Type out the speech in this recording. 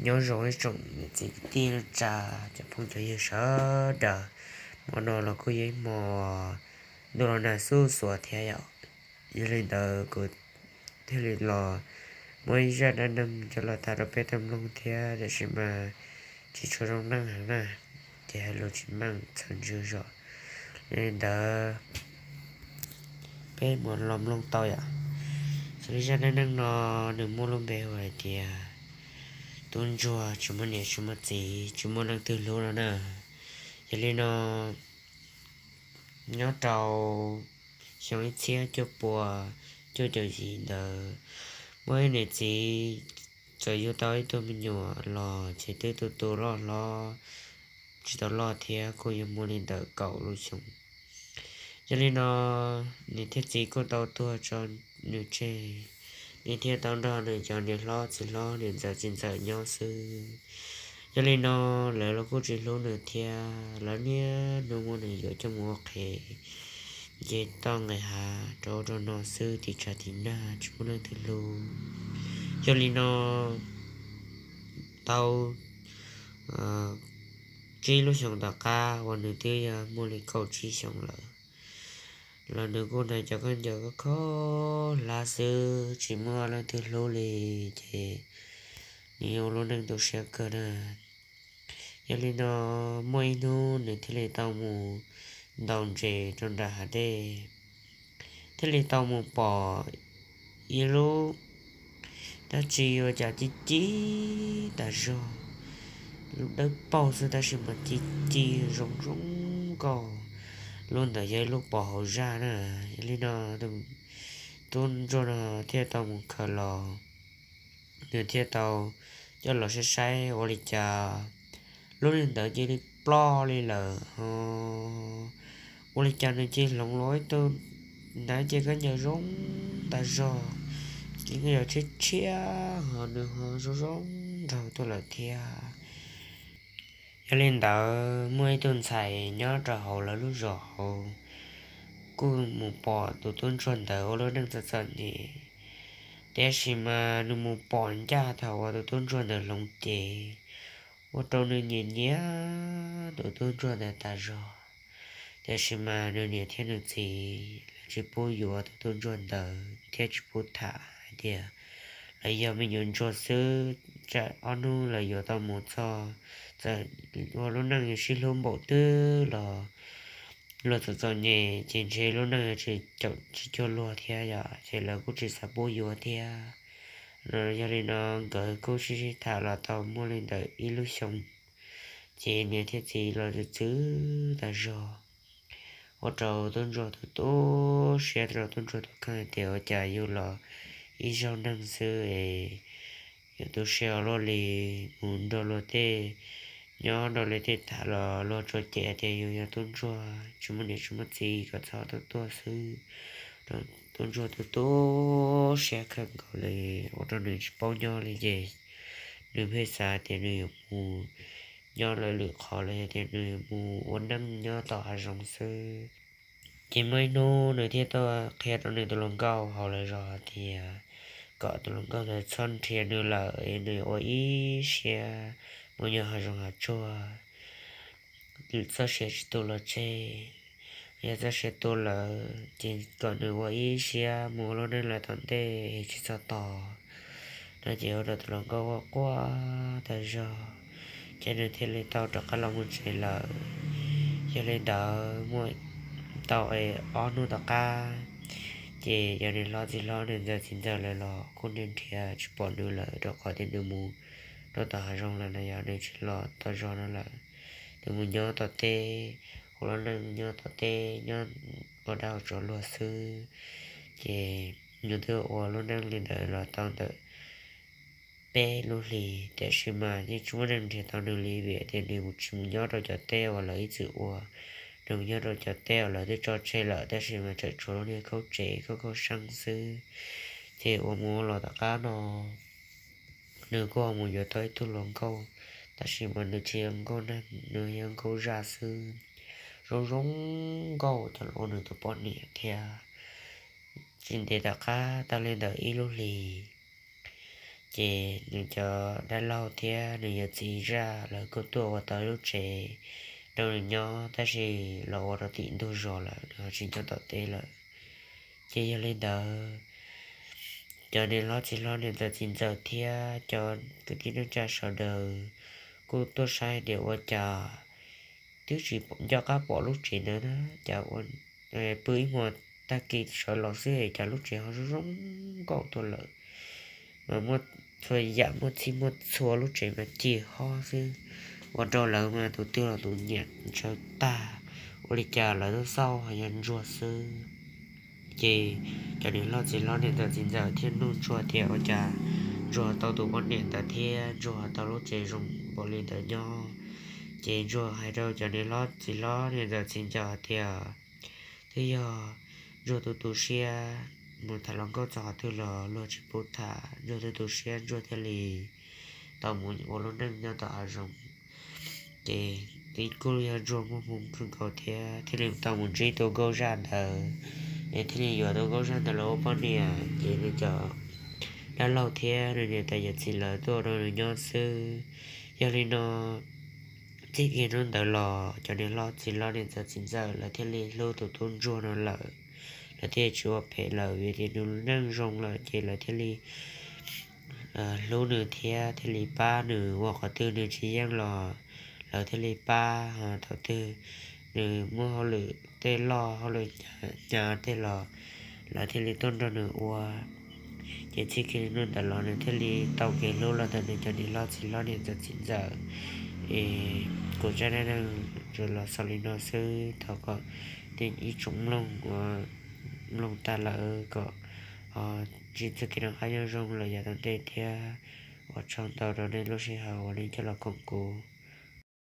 Nyob zoo ib tsoom niam txiv kwv tij neej tsa, cov phooj cov ywg sawv daws. Hmo no los kuj yog ib hmo ntuj los nag xuj xuav thiab yom. Yog li ntawd kuv thiaj li los muab ib zaj dab neeg coj los tham rau peb tau mloog thiab, tiam sis mas tsis tshua zoo neej heev na, ces hais lus tsis meej txhaws ntswg zog. Yog li ntawd peb mus los mloog tau yom. Xws li zaj dab neeg no nws muaj lub npe hu hais tias tub ntsuag tsis muaj niam tsis muaj txiv, tsis muaj leej twg hlub no na. Yog li no, nyob rau xyoo ib txhiab cuaj pua cuaj caum yim ntawd, muaj ib niam txiv txawm yug tau ib tug me nyuam los ces twb tu tu loj hlob, tsis tau loj thiab, kuj yug muaj li ntawm kaum lub xyoo. Yog li no, niam thiab txiv kuj tau tuag tso nws tseg, nws thiaj tau nrog nws cov niam hlob txiv hlob niam ntxawm txiv ntxawm nyob xwb. Yog li no, lawv los kuj tsis hlub nws thiab, lawv niaj hnub muab nws yuam coj mus ua qhev nce toj nqis hav rau ub rau no xwb, tiv tshav tiv nag tsis muaj leej twg hlub. Yog li no, tau tsib lub xyoos tom qab uas nws twb yog muaj li kaum tsib xyoos lawm, los nws kuj hnav cov khaub ncaws khaub hlab xwb, tsis muaj leej twg hlub li, ces nws ua lub neej tu siab kawg na. Yog li no, muaj ib hnub nws thiaj li tau mus ntaus ntses rau nram hav dej, thiaj li tau mus pom ib lub dab tsi ua cas ci ci tas zog, lub dawb paug xwb tab sis mas ci ci zoo zoo nkauj. Lub ntawd yog ib lub pos hauv zaj na. Yog li no, tub ntsuag no thiaj tau mus khaws los, nws thiaj tau coj los saib saib ua li cas lub li ntawd cia li ploj li lawm ho. Ua li cas nws cia li hloov los ib tug hnav cev khaub ncaws zoo tas zog, cev khaub ncaws tshiab tshiab ho nws ho zoo zoo nraug tuaj lawm thiab. Yog li ntawd, muaj ib tug ntxhais nyob rau hauv lawv lub zos hauv kuj mus pom tus tub ntsuag ntawd ua lub neej txom txom nyem, tiam sis mas nws mus pom ncaj thaum uas tus tub ntsuag ntawd hloov cev, ua rau nws nyiam nyiam tus tub ntsuag ntawd tas zog. Tiam sis mas nws niam thiab nws txiv lawv tsis pub yuav tus tub ntsuag ntawd thiab tsis pub tham hais tias lawv yog me nyuam ntsuag xwb, tsam ob hnub lawv yuav tau mus txog, txawm ua lub neej sib hlub npaum twg los luag txom txom nyem ces ntshe lub neej yuav tsis caum tsis cuag luag thiab yom, ces lawv kuj tsis xav pub yuav thiab. Yog li no nkawd kuj sib sib tham los tau muaj li ntawm ib lub xyoo, ces niam thiab txiv los txwv txwv tas zog, ua rau tub ntsuag tu tu siab rau tub ntsuag tus kheej hais tias ua cas yus los ib zaug neeg xwb es yuav tu siab ua luaj li, mus nrog luag tej, nyob nrog luag tej tham los luag tsuas cem tias yus yog tub ntsuag tsis muaj niam tsis muaj txiv kom txhob tuaj tuaj xwb. Tub ntsuag tu tu siab kawg nkaus li, ua rau nws tsis paub nyob li ces nws pheej xav tias nws yuav mus nyob lawv lwm qhov los yog tias nws yuav mus ua neej nyob tom hav zoov xwb. Ces muaj ib hnub nws thiaj tuaj qhia rau nws tus hluas nkauj hauv lawv zos hais tias kom tus hluas nkauj ntawd txhob nrhiav nws lawm, nws ua ib siab mus nyob hav zoov hav tsuag, txoj sia tsis tu los tseg. Yog txoj sia tu lawm ces kom nws ua ib siab mus ua lub neej lawm tom ntej tsis txhob tos no. Ces ua rau tus hluas nkauj quaj quaj tas zog, ces nws thiaj li tau rov qab los mus tsev lawm. Yog li ntawd muaj tau ob hnub tom qab, ces yog nws hlob txiv hlob nws ntxawm txiv ntxawm lawv los kuj nrhiav tsis pom nws lawm, rau qhov tias nws mus rau tom hav zoov lawm no, yog nws tsis los tom zos no lawm. Nws mus nyob tom teb, ua lub neej nyob tom teb, nyob ua dab ua tsov luag xwb. Ces nws twb ua lub neej li ntawd los tau ntawm peb lub hlis, tiam sis mas yeej tsis muaj neeg nrhiav tau nws li, vim tias nws tsis mus nyob rau cov teb uas lawv ib txwm ua. Nws mus nyob rau cov teb uas lawv twb tso tseg lawm, tab sis mas tseem tshuav lub niag khaub tsev khaub khaub seeb xwb. Ces ua mus ua los tom qab no, nws kuj mus yuav tau ib tug hluas nkauj, tab sis mas nws tsis yog nkauj neeg, nws yog nkauj zaj xwb. Zoo zoo nkauj coj los ua nws tus poj niam thiab. Tsis ntev tom qab tau li ntawm ib lub hlis, Ces nws cov dab laug thiab nws yawm txiv zaj lawv kuj tuaj ua tau lub tsev rau nws nyob, tab sis los ua rau tim ntug zos lawm, nws ho tsis nyob tom teb lawm. Ces yog li ntawd, cov niam hlob txiv hlob niam ntxawm txiv ntxawm thiab cov kwv tij neej tsa sawv daws kuj tuaj saib tias ua cas twb tsis nco qab pom lub tsev ntawd na, cas ua pw ib hmos tag kis sawv los xwb es cas lub tsev ho zoo zoo nkauj tuaj lawm, mas muaj txhua yam, muaj txhij muaj txhua, lub tsev mas ci hob xwb, ua rau lawv mas tus twg los tus nyiam ntshaw tag. Ua li cas lawv twb xauj ho yog ntsuag xwb. Ces cov niam hlob txiv hlob niam ntxawm txiv ntxawm thiaj nug ntsuag tias ua cas ntsuag tau tus poj niam ntawd thiab ntsuag tau lub tsev zoo npaum li ntawd nyob. Ces ntsuag hais rau cov niam hlob txiv hlob niam ntxawm txiv ntxawm tias twb yog ntsuag tus tu siab, mus tham hluas nkauj txog qhov twg los luag tsis pub tham, ntsuag tus tu siab ntsuag thiaj li tau mus ua lub neej nyob tom hav zoov. Ces twb kuj yog ntsuag muaj hmoo kawg nkaus thiab thiaj li tau mus ntsib tus nkauj zaj ntawd, es thiaj li yuav tus nkauj zaj ntawd los ua poj niam. Ces nws cov dab laug thiab nws niam tais yawm txiv lawv tuaj ua rau nws nyob xwb. Yog li no, txij kiag hnub ntawd los cov niam hlob txiv hlob niam ntxawm txiv ntxawm lawv thiaj li hlub tus tub ntsuag no lawm. Lawv thiaj tsis ua phem lawm, vim tias nws neej zoo lawm ces lawv thiaj li hlub nws thiab thiaj li pab nws, ua qhov twg nws tsis yeej los lawv thiaj li pab. Thaum twg nws muaj hauj lwm tej loj, hauj lwm hnyav tej los lawv thiaj li tuaj nrog nws ua. Ces txij kiag hnub ntawd los nws thiaj li tau kev hlub los ntawm nws cov niam hlob txiv hlob niam ntxawm txiv ntxawm. Es kuv zaj dab neeg tsuas los xaus li no xwb, thov kom nej ib tsoom mloog uas mloog tag lawm kom ntsib txoj kev noj qab nyob zoo lawm yav tom ntej thiab. Ua tsaug ntau rau nej lub sij hawm uas nej coj los koom kuv.